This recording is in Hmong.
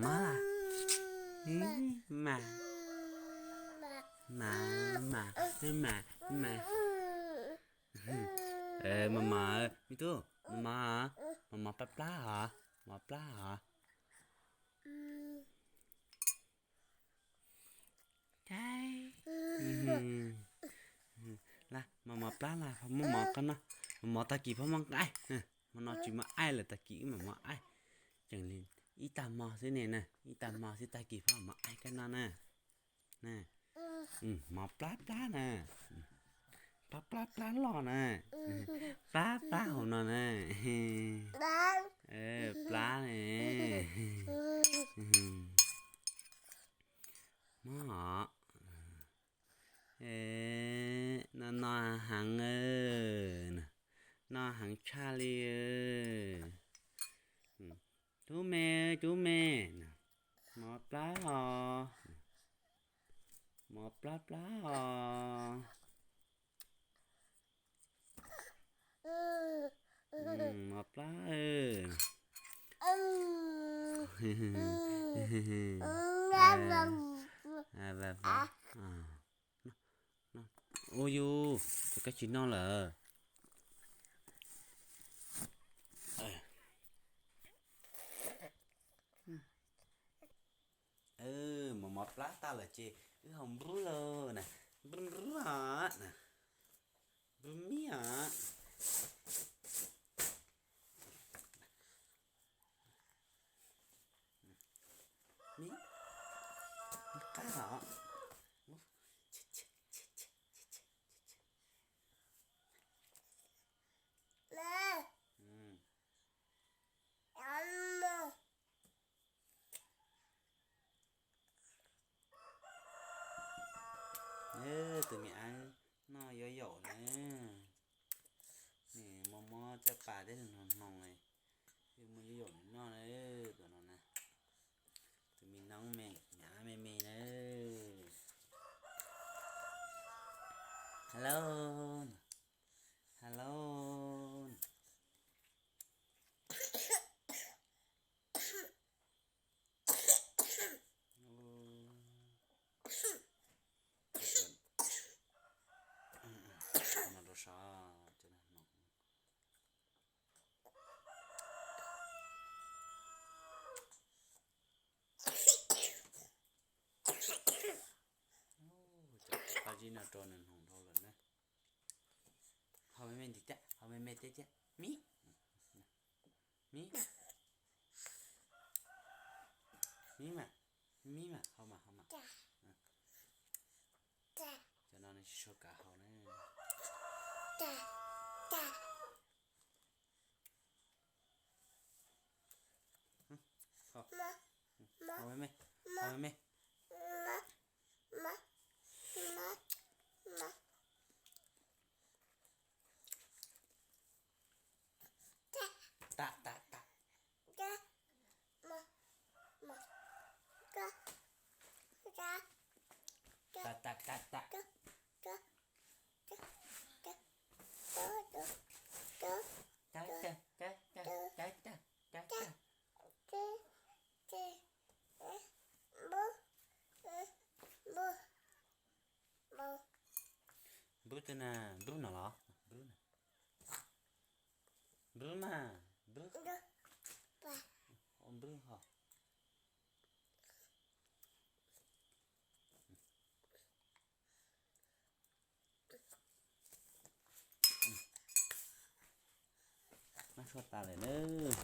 Mos, mas, mas, mas, mas, mas, mas, mos, me tub, mos, mos, mos plab plab hos, mos plab hos. Mos, mos plab laj, muab mov qab no, mov tag kis phob muab aib. Hmo no tsis muaj aib lawm, tag kis wb mam muab aib. Tseem li ib tag hmo xwb ne na, ib tag hmo xwb, tag kis phob muab aib kab no na. Mov plab plab na, plab plab plab loj na, plab plab hauv no na. Plab ne. Mob os. No no heev, no heev tshaj li. Cub me, cub me, mov plab os, mov plab plab os. Mov plab. Ua yus, koj tsis noj lawm. Mov mov plab tag lawm ces wb ho npub lauj na, npub npub os na, npub mib os. Mib, mib qab os. Tus me ab noj yob yaum na. Nws mob mob caj pas thiab hnoos hnoos, muab yob yaum nws noj na. Tus no na, tus me noob me nyuam me me na. Hello, hello. No rau sav. Qab zib no rau nws hnoos dhau lawm na. Haus me me ntim thiab, haus me me thiab thiab. Mib, mib, mib mas, mib mas, haus mas, haus mas. Cov no nws tsis sau kav haus na. Haus me me, haus me me. Tam, tam, tam. Tam, tam, tam, tam. Tam, tam, tam, tam, tam, tam, tam. Npwb twg na, npwb no los? Npwb na. Npwb mas, npwb. Npwb ho. Mab suab tas lawm nawb.